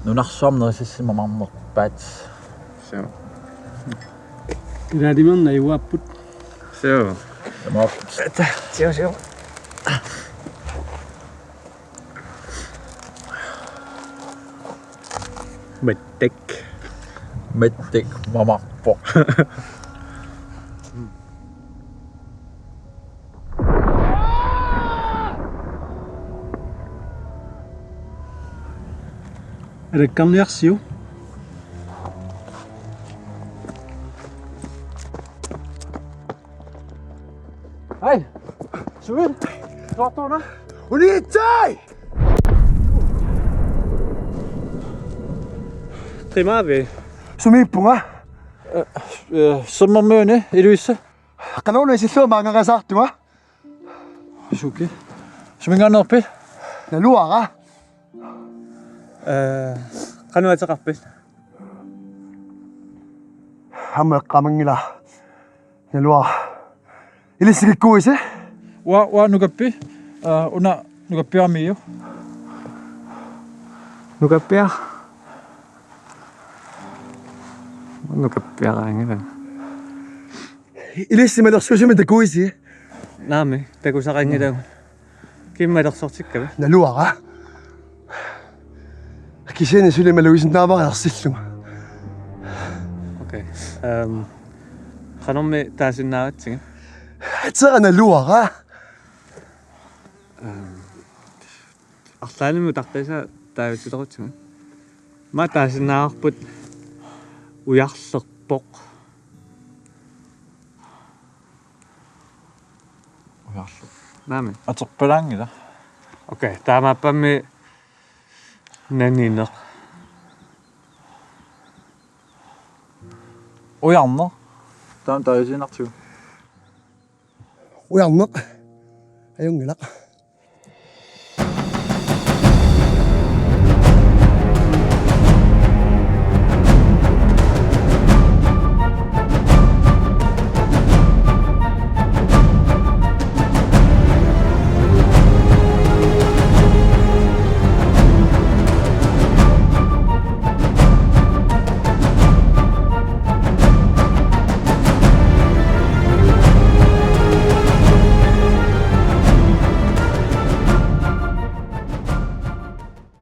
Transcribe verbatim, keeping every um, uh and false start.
Nunarsuarmi nerisassimammarnerpaat. Suu. Ilaalimerna iuaapput. Suu. Tamaat. Suu, suu. Mattak. Mattak mamarpoq. Alakkarniarsiuk. Hej. Sumit. Tuartuuna. Unitsai! Qimaavi. Sumiippunga? Eh, eh, Sermermiuni, Ilulissat. Qanoruna isillugu maanngariasaartunga? Suki. Suminngaanneerpit? Naluara. Eh, qanoq ateqarpit? Aamma eqqaamanngilara. Naluara. Ilissi kikkuuisi? Uanga, uanga Nukappi. Eh, una Nukappiaramiuk. Nukappiaq. Nukappiaraanngilanga. Ilissi malersuisumik takuuisi? Naamik, takusaqanngilagut. Kimmik malersortikkavit? Naluara. Kisianni suli malugisinnaavara ersillunga. Okay. Ehm, qanormi taasinnaavatsigit? Atera naluara. Ehm, arlaannimmi utaqqiisaa taavitsitorutsigu. Aamma taasinnaavarput ujarlerpoq. Ujarlu. Naamik. Aterpalaanngilaq. Okay, taamaappammi nanineq. Ujarneq. Taama taasiinnartigu. Ujarneq. Ajunngilaq.